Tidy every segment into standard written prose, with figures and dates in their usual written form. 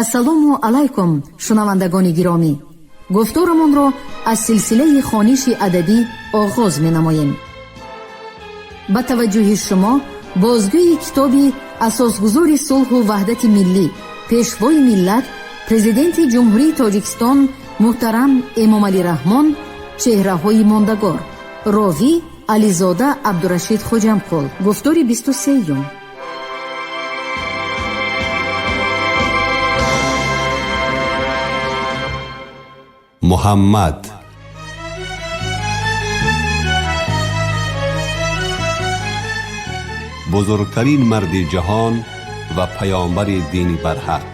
Ассалому алайкум, шунавандагони гиромӣ. Гуфторамонро аз силсилаи хониши адабӣ оғоз менамоем. Ба таваҷҷӯҳи шумо бозгӯи китоби асосгузори сулҳу ваҳдати миллӣ, пешвои миллат, Президенти Ҷумҳурии Тоҷикистон муҳтарам Эмомалӣ Раҳмон «Чеҳраҳои мондагор», ровӣ Ализода Абдурашид Хоҷамқул, гуфтори 23-юм. Муҳаммад бузургтарин марди ҷаҳон ва паёмбари дини барҳақ.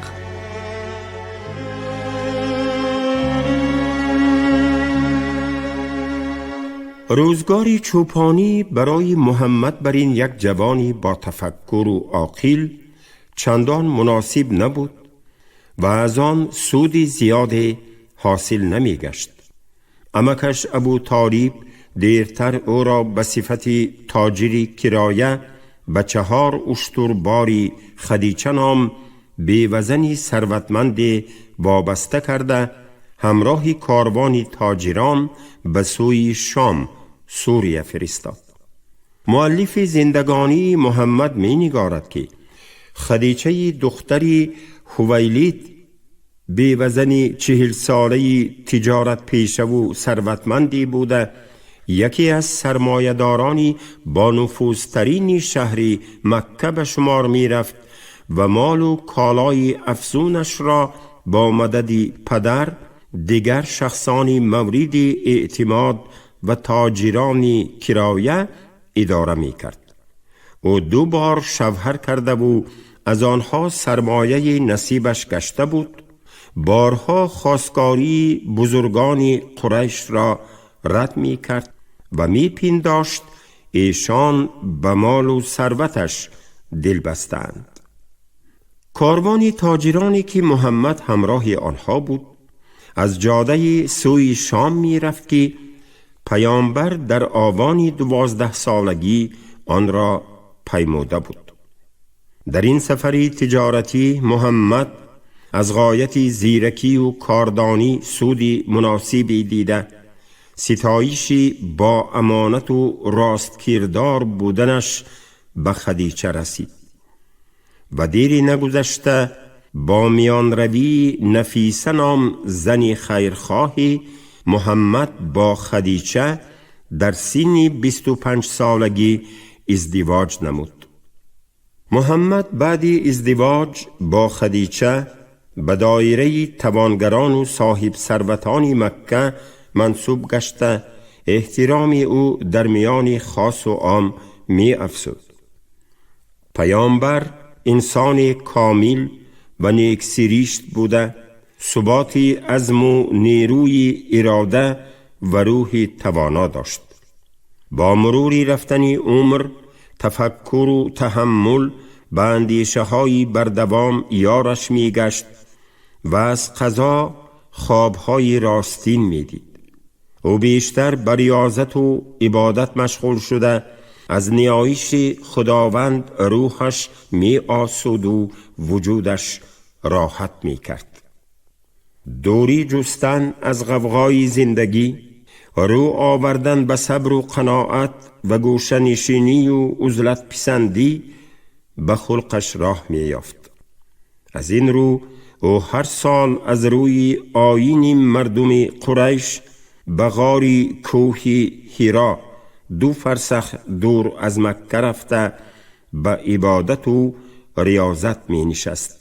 Рӯзгори чӯпонӣ барои Муҳаммад бар ин як ҷавони бо тафаккуру оқил чандон муносиб набуд ва аз он суди зиёде ҳосил намегашт. Амакаш Абу Толиб дертар ӯро ба сифати тоҷири кироя ба 4 уштурбори Хадича ном бевазани сарватманде вобаста карда, ҳамроҳи корвони тоҷирон ба сӯи Шом, Сурия фиристод. Муаллифи зиндагонии Муҳаммад менигорад, ки Хадичаи духтари Ҳувайлид бевазани 40-солаи тиҷоратпешаву сарватмандӣ буда, яке аз сармоядорони бонуфузтарини шаҳри Макка ба шумор мерафт ва молу колои афзунашро бо мадади падар, дигар шахсони мавриди эътимод ва тоҷирони кироя идора мекард. Ӯ 2 бор шавҳар кардаву аз онҳо сармояи насибаш гашта буд. Борҳо хостгории бузургони Қурайшро рад мекард ва мепиндошт эшон ба молу сарваташ дил бастаанд. Корвони тоҷироне ки Муҳаммад ҳамроҳи онҳо буд, аз ҷодаи сӯи Шом мерафт, ки паёмбар дар овони 12-солагӣ онро паймуда буд. Дар ин сафари тиҷоратӣ Муҳаммад аз ғояти зиракию кордонӣ суди муносибе дида, ситоиши бо амонату росткирдор буданаш ба Хадича расид ва дири нагузашта бо миёнравии Нафиса ном зани хайрхоҳи Муҳаммад бо Хадича дар синни 25-солагӣ издивоҷ намуд. Муҳаммад баъди издивоҷ бо Хадича ба доираи тавонгарону соҳибсарватони Макка мансуб гашта, эҳтироми ӯ дар миёни хосу ом меафзуд. Паёмбар инсони комил ва нексиришт буда, суботи азму нерӯи ирода ва рӯҳи тавоно дошт. Бо мурури рафтани умр, тафаккуру таҳаммул ба андешаҳои бардавом ёраш мегашт ва аз қазо хобҳои ростин медид. Ӯ бештар ба риёзату ибодат машғул шуда, аз ниёиши Худованд рӯҳаш меосуду вуҷудаш роҳат мекард. Дурӣ ҷустан аз ғавғои зиндагӣ, рӯ овардан ба сабру қаноат ва гӯшанишинию узлатписандӣ ба хулқаш роҳ меёфт. Аз ин рӯ ӯ ҳар сол аз рӯи оини мардуми Қурайш ба ғори кӯҳи Ҳиро 2 фарсах дур аз Макка рафта ба ибодату риёзат менишаст.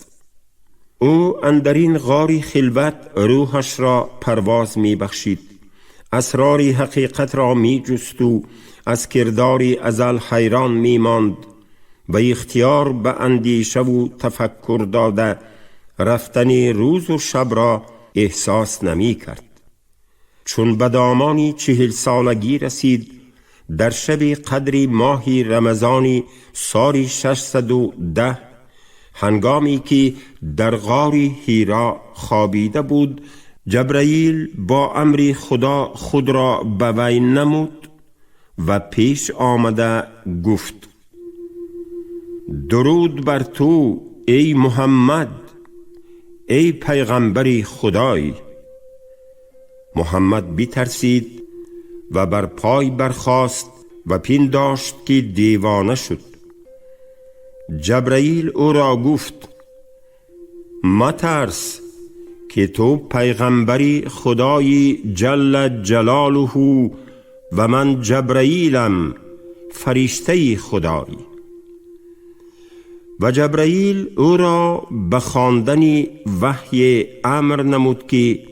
Ӯ андарин ғори хилват рӯҳашро парвоз мебахшид, асрори ҳақиқатро меҷусту аз кирдори азал ҳайрон мемонд ва ихтиёр ба андешаву тафаккур дода рафтани рӯзу шабро эҳсос намекард. Чун ба домони 40-солагӣ расид, дар шаби қадри моҳи рамазони соли 610, ҳангоме ки дар ғори Ҳиро хобида буд, Ҷабраил бо амри Худо худро ба вай намуд ва пеш омада гуфт: дуруд бар ту, эй Муҳаммад, ای پیغمبری خدای. محمد بترسید و بر پای برخاست و پنداشت که دیوانه شد. جبرئیل او را گفت: مترس که تو پیغمبری خدای جل جلاله و من جبرئیلم، فرشته خدای. و جبرئیل او را به خواندن وحی امر نمود که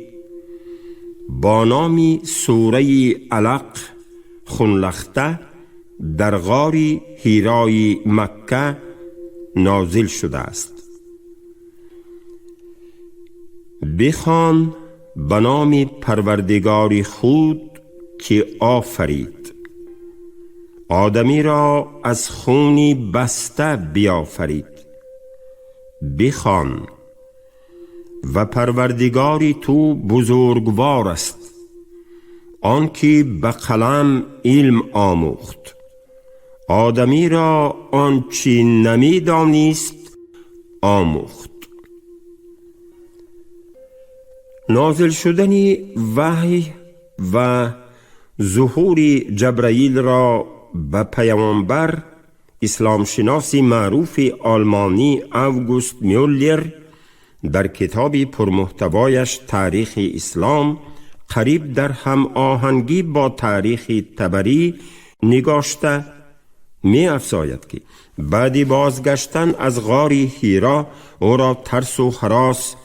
با نام سوره علق خونلخته در غار حیرای مکه نازل شده است. بخوان به نام پروردگار خود که آفرید، آدمی را از خونی بسته بیافرید. بخوان و پروردگار تو بزرگوار است، آنکه به قلم علم آموخت، آدمی را آنچه نمیدانست آموخت. نازل شدن وحی و ظهور جبرئیل را به پیامبر اسلام شناس معروف آلمانی اوگوست میولر در کتاب پرمحتوایش تاریخ اسلام قریب در هم آهنگی با تاریخ طبری نگاشته می افزاید که بعد بازگشتن از غار حیرا او را ترس و هراس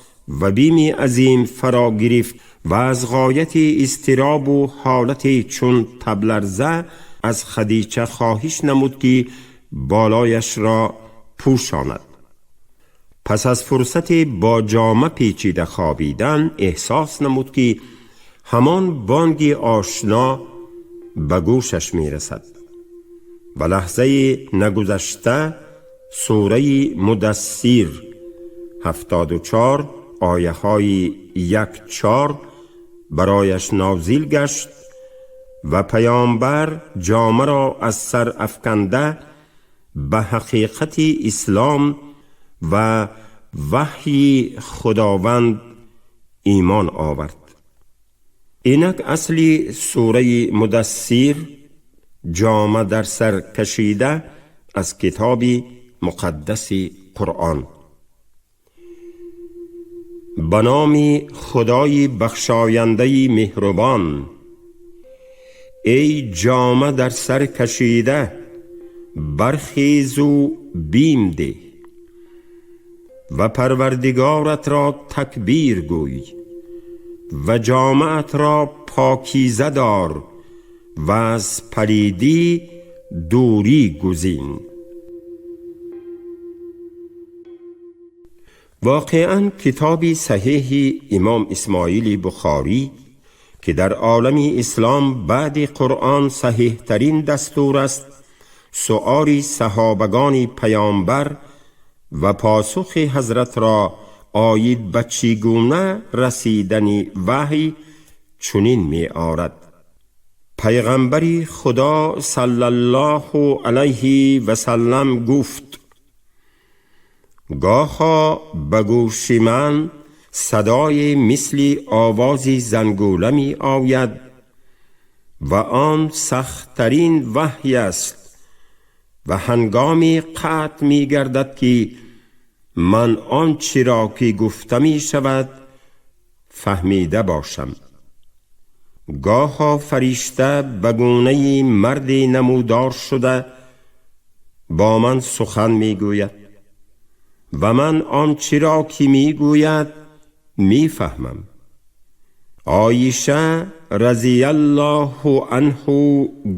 و بیم عظیم فرا گرفت و از غایت اضطراب و حالت چون تبلرزه از خدیجه خواهش نمود که بالایش را پوشاند. پس از فرصت با جامه پیچیده خوابیدن احساس نمود که همان بانگ آشنا به گوشش می رسد و لحظه نگذشته سوره مدثر 74 آیه های 1-4 برایش نازل گشت و پیامبر جامه را از سر افکنده به حقیقت اسلام و وحی خداوند ایمان آورد. اینک اصل سوره مدثر جامه در سر کشیده از کتاب مقدس قرآن. به نام خدای بخشاینده مهربان. ای جامه در سر کشیده، برخیز و بیم ده و پروردگارت را تکبیر گوی و جامه‌ات را پاکیزه دار و از پلیدی دوری گزین. واقعا کتاب صحیح امام اسماعیل بخاری که در عالم اسلام بعد قرآن صحیح ترین دستور است، سؤال صحابگان پیامبر و پاسخ حضرت را آید به چگونه رسیدن وحی چنین می آرد: پیغمبر خدا صلی الله علیه و سلم گفت: گاها به گوش من صدای مثل آواز زنگوله می آید و آن سختترین وحی است و هنگامی قطع می گردد که من آنچه را که گفته می شود فهمیده باشم. گاها فرشته به گونه مرد نمودار شده با من سخن می گوید و من آنچه را که می گوید می فهمم. عایشه رضی الله عنه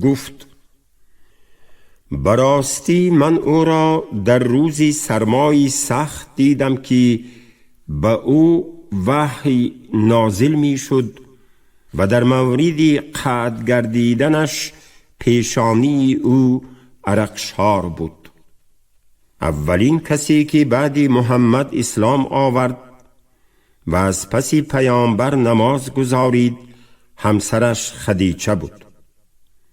گفت: براستی من او را در روزی سرمای سخت دیدم که به او وحی نازل می شد و در مورد قطع گردیدنش پیشانی او عرقشار بود. اولین کسی که بعد محمد اسلام آورد و از پس پیامبر نماز گزارید همسرش خدیجه بود.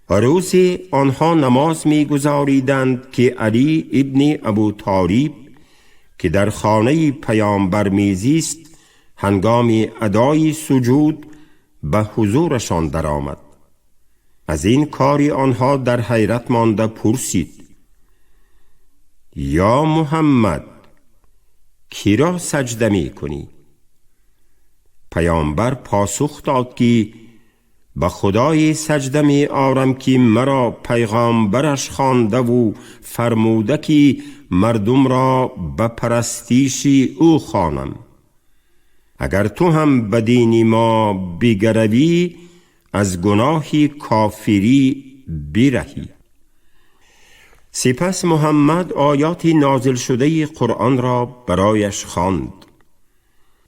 روزی آنها نماز می گزاریدند که علی ابن ابو طالب که در خانه پیامبر میزیست هنگام ادای سجود به حضورشان درآمد. از این کاری آنها در حیرت مانده پرسید: یا محمد، کی را سجده می کنی؟ پیامبر پاسخ داد که به خدای سجده می آرم که مرا پیغامبرش خوانده و فرموده که مردم را به پرستیش او خوانم. اگر تو هم به دین ما بگروی، از گناه کافری برهی. سپس محمد آیات نازل شده قرآن را برایش خواند.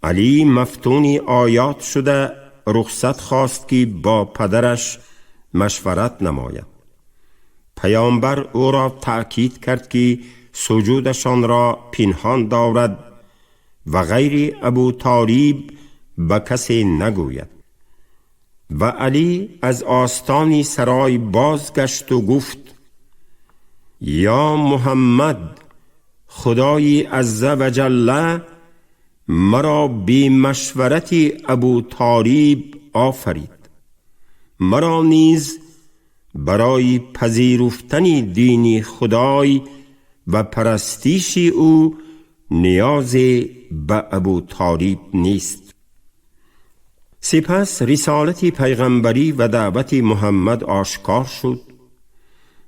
علی مفتون آیات شده رخصت خواست که با پدرش مشورت نماید. پیامبر او را تأکید کرد که سجودشان را پنهان دارد و غیر ابو طالب به کسی نگوید. و علی از آستان سرای بازگشت و گفت: یا محمد، خدای عز و جل مرا بی مشورت ابو طالب آفرید، مرا نیز برای پذیرفتن دین خدای و پرستیش او نیاز به ابو طالب نیست. سپس رسالت پیغمبری و دعوت محمد آشکار شد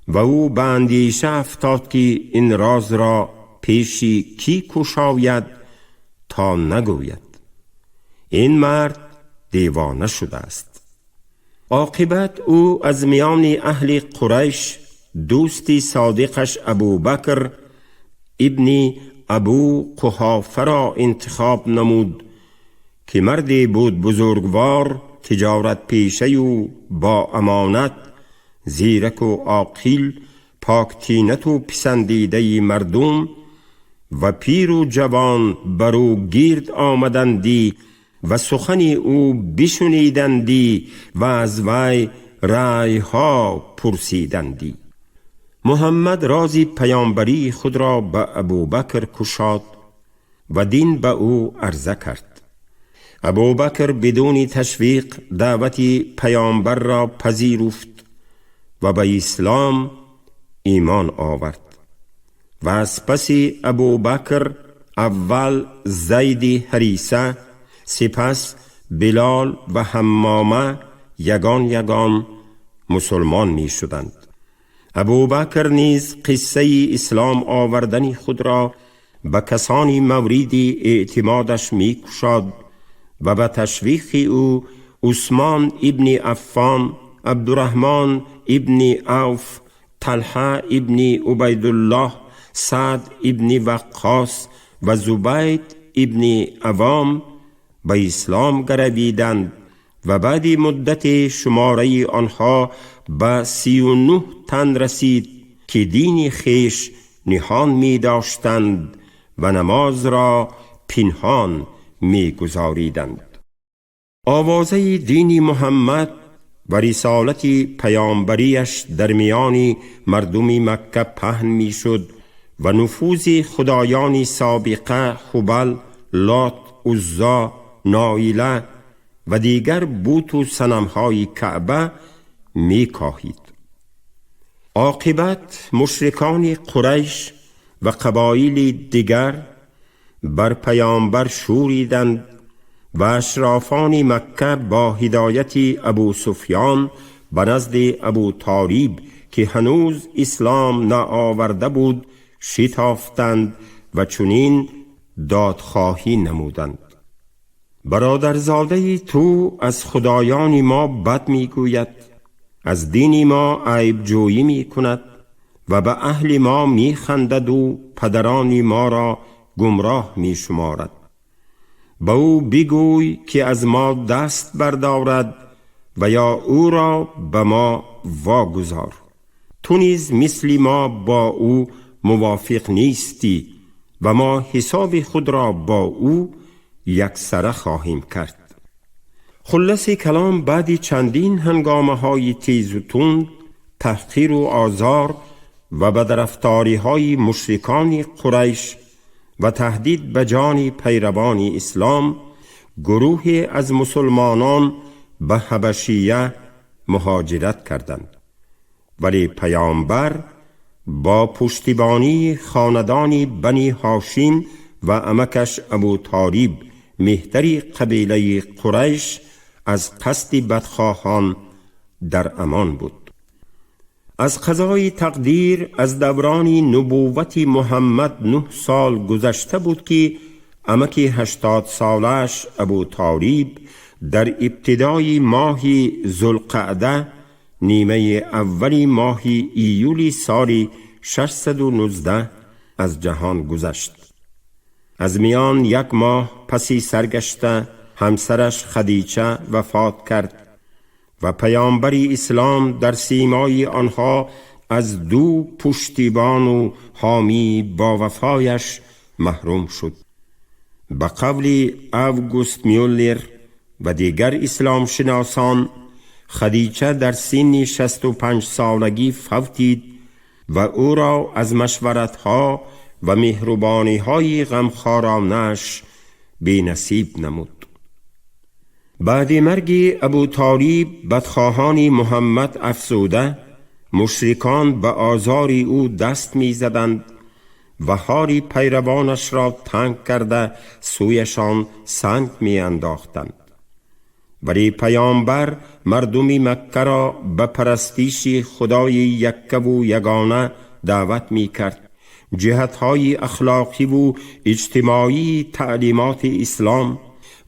و او به اندیشه افتاد که این راز را پیش کی گشاید تا نگوید این مرد دیوانه شده است. عاقبت او از میان اهل قریش دوستی صادقش ابوبکر ابن ابو قحافه را انتخاب نمود که مردی بود بزرگوار، تجارت پیشه و با امانت، زیرک و عاقل، پاک طینت و پسندیده مردم و پیر و جوان بر او گرد آمدندی و سخن او بشنیدندی و از وی رأیها پرسیدندی. محمد راز پیامبری خود را به ابوبکر گشاد و دین به او عرضه کرد. ابوبکر بدون تشویق دعوت پیامبر را پذیرفت و به اسلام ایمان آورد. و از پس ابوبکر اول زید حریثه، سپس بلال و حمامه یگان یگان مسلمان می شدند. ابوبکر نیز قصه اسلام آوردن خود را به کسانی مورد اعتمادش می گشاد و به تشویق او عثمان ابن عفان، عبدالرحمن ابن عوف، طلحه ابن عبیدالله، سعد ابن وقاص و زبیر ابن عوام به اسلام گرویدند و بعد مدت شماره آنها به 39 تن رسید که دین خویش نهان می داشتند و نماز را پنهان می گذاریدند. آوازه دین محمد و رسالت پیامبریش در میان مردم مکه پهن می شد و نفوذ خدایان سابقه هبل، لات، عزی، نائله و دیگر بت و صنمهای کعبه می کاهید. عاقبت مشرکان قریش و قبایل دیگر بر پیامبر شوریدند و اشرافان مکه با هدایت ابو سفیان به نزد ابو طالب که هنوز اسلام نآورده بود شتافتند و چنین دادخواهی نمودند: برادرزاده تو از خدایان ما بد میگوید، از دین ما عیب جویی می کند و به اهل ما می خندد و پدران ما را گمراه می شمارد. به او بگوی که از ما دست بردارد و یا او را به ما واگذار. تو نیز مثل ما با او موافق نیستی و ما حساب خود را با او یکسره خواهیم کرد. خلاصه کلام بعد چندین هنگامه های تیز و تند، تحقیر و آزار و بدرفتاری های مشرکان قریش و تهدید به جان پیروان اسلام، گروهی از مسلمانان به حبشیه مهاجرت کردند، ولی پیامبر با پشتیبانی خاندان بنی هاشم و عمکش ابو طالب مهتری قبیله قریش از قصد بدخواهان در امان بود. از قضای تقدیر از دوران نبوت محمد 9 سال گذشته بود که عمک 80 سالش ابو طالب در ابتدای ماه ذوالقعده نیمه اول ماه ایول سال 619 از جهان گذشت. از میان 1 ماه پسی سرگشته همسرش خدیجه وفات کرد و پیامبر اسلام در سیمای آنها از 2 پشتیبان و حامی با وفایش محروم شد. به قول اوگوست میولر و دیگر اسلام شناسان، خدیجه در سن 65 سالگی فوتید و او را از مشورتها و مهربانی‌های غمخوارانش بی نصیب نمود. بعد مرگ ابو طالب بدخواهان محمد افزوده، مشرکان به آزار او دست می زدند و حال پیروانش را تنگ کرده سویشان سنگ می انداختند. ولی پیامبر مردم مکه را به پرستش خدای یکه و یگانه دعوت می کرد. جهتهای اخلاقی و اجتماعی تعلیمات اسلام،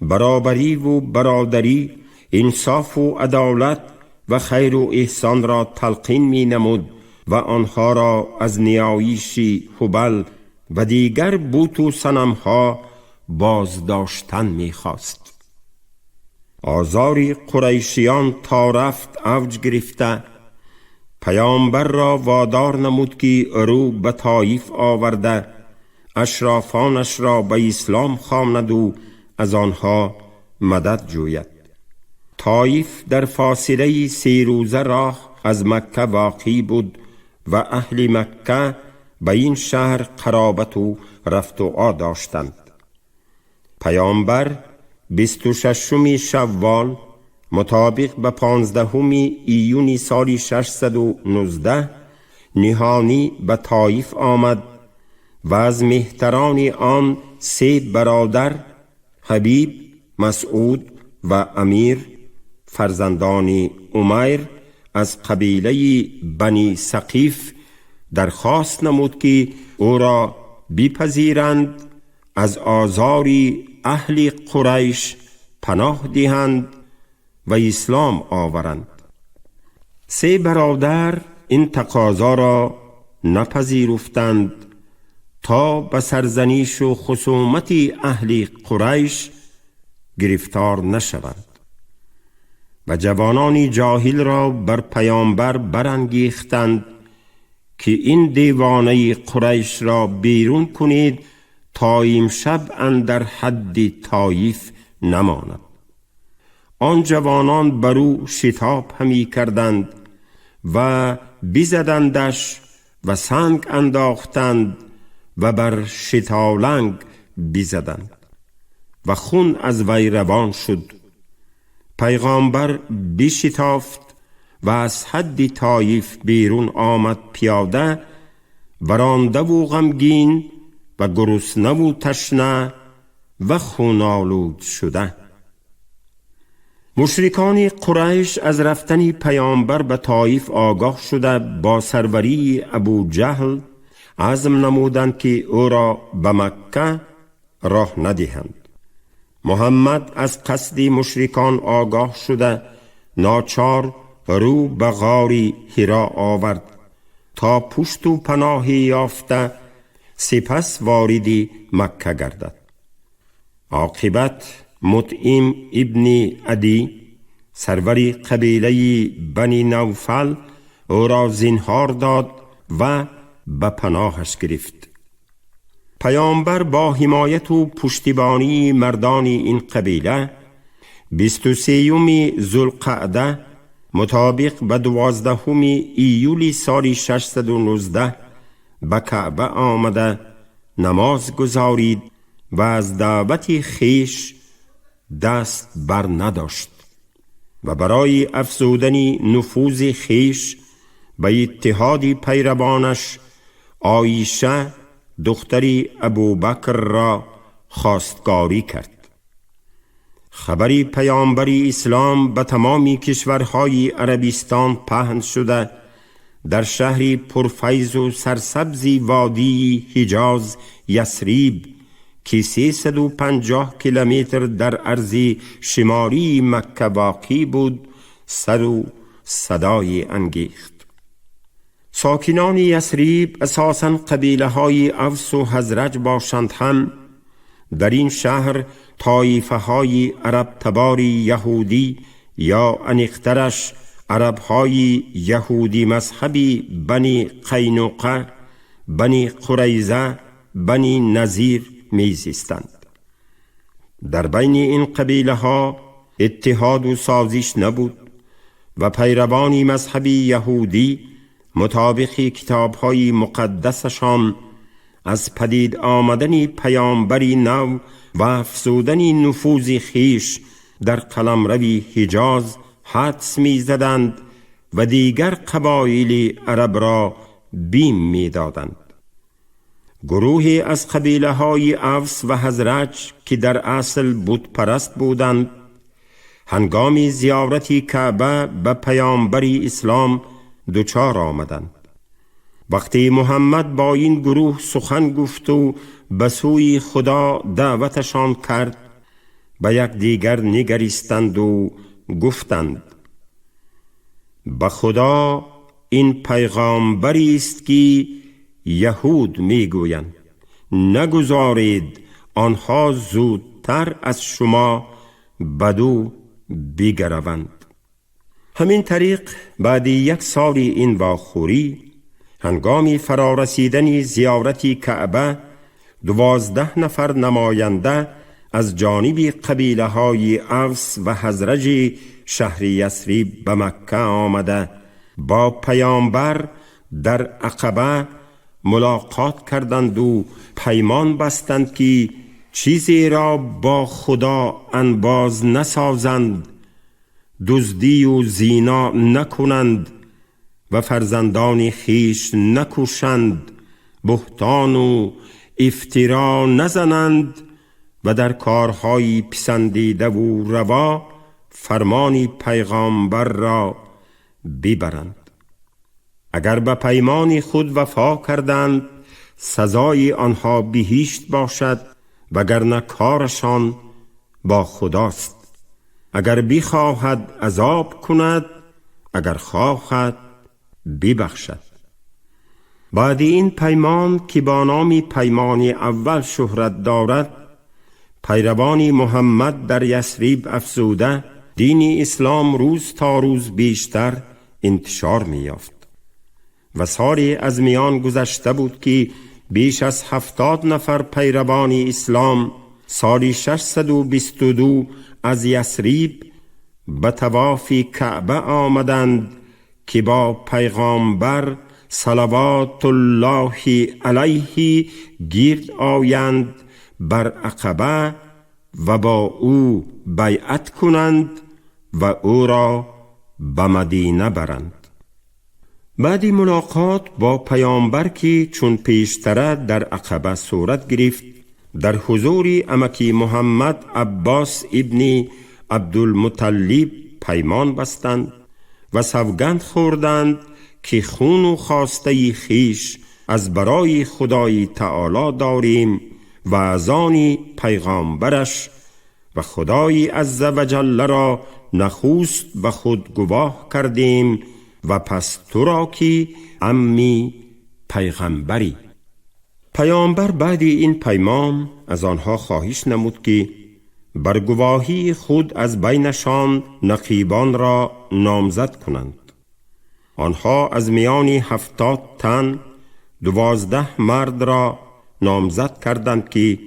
برابری و برادری، انصاف و عدالت و خیر و احسان را تلقین می نمود و آنها را از نیایش هبل و دیگر بت و صنمها بازداشتن می خواست. آزار قریشیان تا رفت اوج گرفته، پیامبر را وادار نمود که رو به طایف آورده اشرافانش را به اسلام خواند و از آنها مدد جوید. طایف در فاصله 3 روزه راه از مکه واقع بود و اهل مکه به این شهر قرابت و رفت و آ داشتند. پیامبر 26 شوال مطابق به 15 ایون سال 619 نهانی به طایف آمد و از مهتران آن 3 برادر حبیب، مسعود و امیر فرزندان عمیر از قبیله بنی ثقیف درخواست نمود که او را بپذیرند، از آزار اهل قریش پناه دهند و اسلام آورند. 3 برادر این تقاضا را نپذیرفتند تا به سرزنش و خصومت اهل قریش گرفتار نشوند و جوانان جاهل را بر پیامبر برانگیختند که این دیوانه قریش را بیرون کنید تا امشب اندر حد طایف نماند. آن جوانان بر او شتاب همی کردند و بزدندش و سنگ انداختند و بر شتالنگ بزدند و خون از وی روان شد. پیغامبر بشتافت و از حد طایف بیرون آمد پیاده، ورانده و غمگین و گرسنه و تشنه و خون‌آلود شده. مشرکان قریش از رفتن پیامبر به طایف آگاه شده با سروری ابو جهل عزم نمودند که او را به مکه راه ندهند. محمد از قصد مشرکان آگاه شده ناچار رو به غار حرا آورد تا پشت و پناهی یافته سپس وارد مکه گردد. عاقبت مطعم ابن عدی سرور قبیله بنی نوفل او را زینهار داد و به پناهش گرفت. پیامبر با حمایت و پشتیبانی مردان این قبیله 23 ذوالقعده مطابق به 12 ایول سال 619 به کعبه آمده نماز گزارید و از دعوت خیش دست بر نداشت و برای افزودن نفوذ خویش به اتحاد پیروانش عایشه دختر ابوبکر را خواستگاری کرد. خبری پیامبری اسلام به تمام کشورهای عربستان پهن شده، در شهری پرفیض و سرسبز وادی حجاز یثریب که 350 کیلومتر در عرض شمالی مکه واقع بود، سر و صدای انگیخت. ساکنان یثریب اساساً قبیله های اوس و خزرج باشند، هم در این شهر طایفه های عرب تبار یهودی یا انیقترش عرب های یهودی مذهبی بنی قینقاع، بنی قریظه، بنی نضیر می زیستند. در بین این قبیله ها اتحاد و سازش نبود و پیروان مذهبی یهودی مطابق کتاب های مقدسشان از پدید آمدن پیامبری نو و افزودن نفوذ خویش در قلمرو حجاز حدس می زدند و دیگر قبایل عرب را بیم می دادند. گروهی از قبیله های اوس و خزرج که در اصل بت پرست بودند، هنگام زیارت کعبه به پیامبر اسلام دچار آمدند. وقتی محمد با این گروه سخن گفت و به سوی خدا دعوتشان کرد، به یکدیگر نگریستند و گفتند: به خدا این پیغامبری است که یهود میگویند، نگذارید آنها زودتر از شما بدو بگروند. همین طریق بعد یک سال این واخوری، هنگام فرارسیدن زیارت کعبه، 12 نفر نماینده از جانب قبیله های اوس و خزرج شهر یثریب به مکه آمده، با پیامبر در عقبه ملاقات کردند و پیمان بستند که چیزی را با خدا انباز نسازند، دزدی و زنا نکنند و فرزندان خویش نکشند، بهتان و افترا نزنند و در کارهای پسندیده و روا فرمان پیغامبر را ببرند. اگر به پیمان خود وفا کردند، سزای آنها بهشت باشد، وگرنه کارشان با خداست. اگر بخواهد عذاب کند، اگر خواهد ببخشد. بعد این پیمان که با نام پیمان اول شهرت دارد، پیروان محمد در یثریب افزوده، دین اسلام روز تا روز بیشتر انتشار می یافت و سالی از میان گذشته بود که بیش از 70 نفر پیروان اسلام سال 622 از یثریب به طواف کعبه آمدند که با پیغامبر صلوات الله علیه گیرد آیند بر عقبه و با او بیعت کنند و او را به مدینه برند. بعد ملاقات با پیامبر که چون پیشتره در عقبه صورت گرفت، در حضور عمکی محمد عباس ابن عبدالمطلب پیمان بستند و سوگند خوردند که خون و خواسته خویش از برای خدای تعالی داریم و از آن پیغامبرش و خدای عز و جل را نخست به خود گواه کردیم و پس تو را که عمی پیغمبری. پیامبر بعد این پیمان از آنها خواهش نمود که بر گواهی خود از بینشان نقیبان را نامزد کنند. آنها از میان 70 تن 12 مرد را نامزد کردند که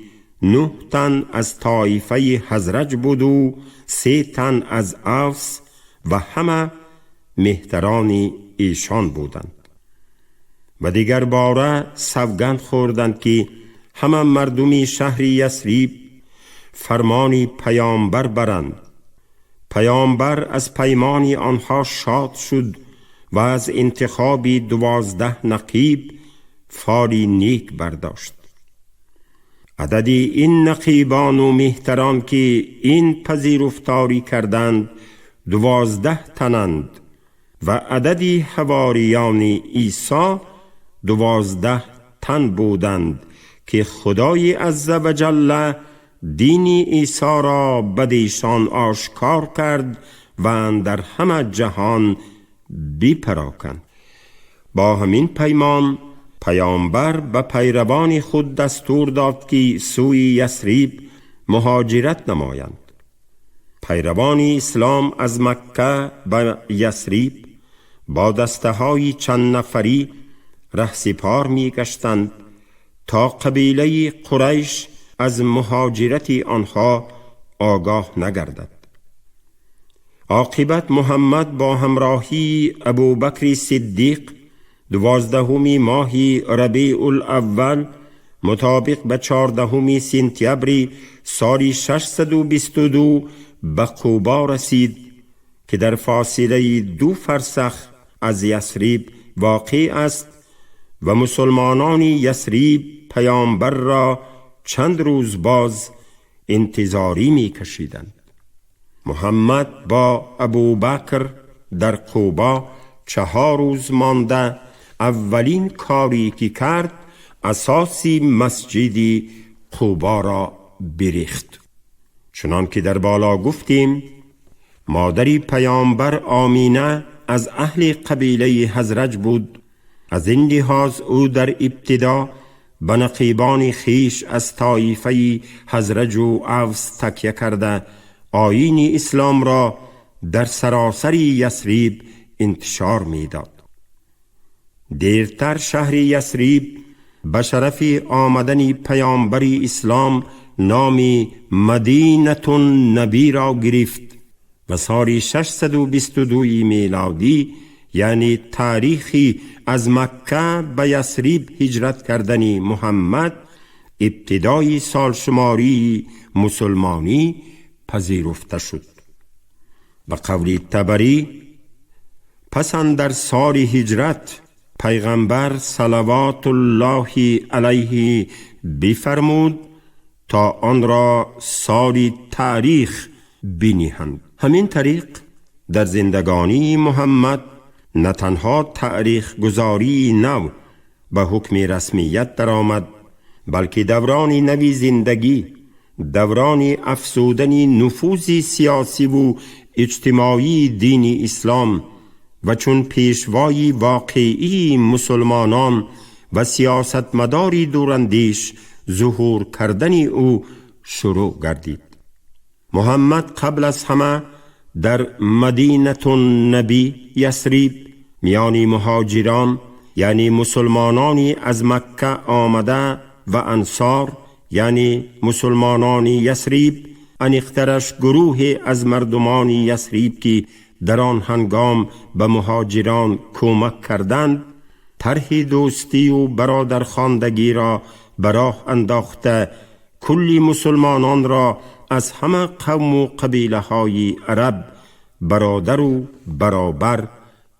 9 تن از طایفه خزرج بود و 3 تن از اوس و همه مهتران ایشان بودند. و دیگر باره سوگند خوردند که همه مردمی شهر یثریب فرمانی پیامبر برند. پیامبر از پیمانی آنها شاد شد و از انتخاب 12 نقیب فالی نیک برداشت. عدد این نقیبان و مهتران که این پذیرفتاری کردند 12 تنند و عدد حواریان عیسی 12 تن بودند که خدای عزوجل دین عیسی را بدیشان آشکار کرد و در همه جهان بپراکند. با همین پیمان پیامبر به پیروان خود دستور داد که سوی یثریب مهاجرت نمایند. پیروان اسلام از مکه به یثریب با دسته های چند نفری رهسپار می گشتند تا قبیله قریش از مهاجرت آنها آگاه نگردد. عاقبت محمد با همراهی ابوبکر صدیق 12 ماه ربیع الاول مطابق به 14 سپتامبر سال 622 به قبا رسید که در فاصله 2 فرسخ از یثریب واقع است و مسلمانان یثریب پیامبر را چند روز باز انتظاری می کشیدند. محمد با ابوبکر در قبا 4 روز مانده اولین کاری که کرد اساسی مسجد قبا را بریخت. چنان که در بالا گفتیم، مادری پیامبر آمینه از اهل قبیله خزرج بود. از این لحاظ او در ابتدا به نقیبان خیش از طایفه خزرج و اوس تکیه کرده آیین اسلام را در سراسر یثریب انتشار میداد. دیرتر شهر یثریب به شرف آمدن پیامبر اسلام نام مدینة النبی را گرفت و سال 622 میلادی، یعنی تاریخی از مکه به یثریب هجرت کردن محمد، ابتدای سالشماری مسلمانی پذیرفته شد. به قول طبری، پس در سال هجرت پیغمبر صلوات الله علیه بفرمود تا آن را سال تاریخ بنهند. همین طریق در زندگانی محمد نه تنها تاریخ گذاری نو به حکم رسمیت درآمد، بلکه دوران نوی زندگی، دوران افزودن نفوذ سیاسی و اجتماعی دین اسلام و چون پیشوای واقعی مسلمانان و سیاستمداری دوراندیش ظهور کردن او شروع گردید. محمد قبل از همه در مدینة النبی یثریب میان مهاجران، یعنی مسلمانانی از مکه آمده، و انصار، یعنی مسلمانان یثریب، انیقترش گروه از مردمان یثریب که در آن هنگام به مهاجران کمک کردند، طرح دوستی و برادرخواندگی را به راه انداخته کلی مسلمانان را از همه قوم و قبیله های عرب برادر و برابر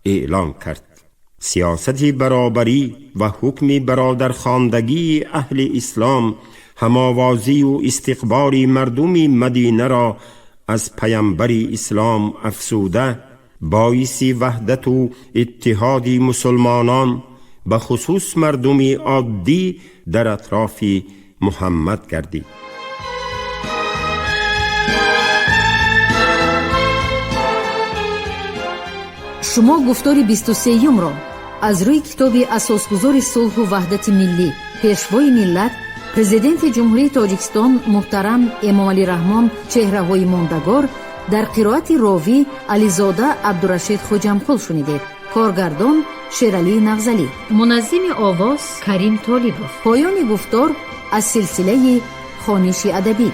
اعلان کرد. سیاست برابری و حکم برادرخواندگی اهل اسلام هماوازی و استقبال مردم مدینه را از پیامبر اسلام افزوده، باعث وحدت و اتحاد مسلمانان به خصوص مردم عادی در اطراف محمد گردید. Шумо гуфтори 23-юмро аз рӯи китоби асосгузори сулҳу ваҳдати миллӣ, пешвои миллат, президенти Ҷумҳурии Тоҷикистон муҳтарам Эмомалӣ Раҳмон «Чеҳраҳои мондагор» дар қироати ровӣ Ализода Абдурашид Хоҷамқул шунидед. Коргардон Шералӣ Нағзалӣ, муназзими овоз Карим Толибов. Поёни гуфтор аз силсилаи хониши адабӣ.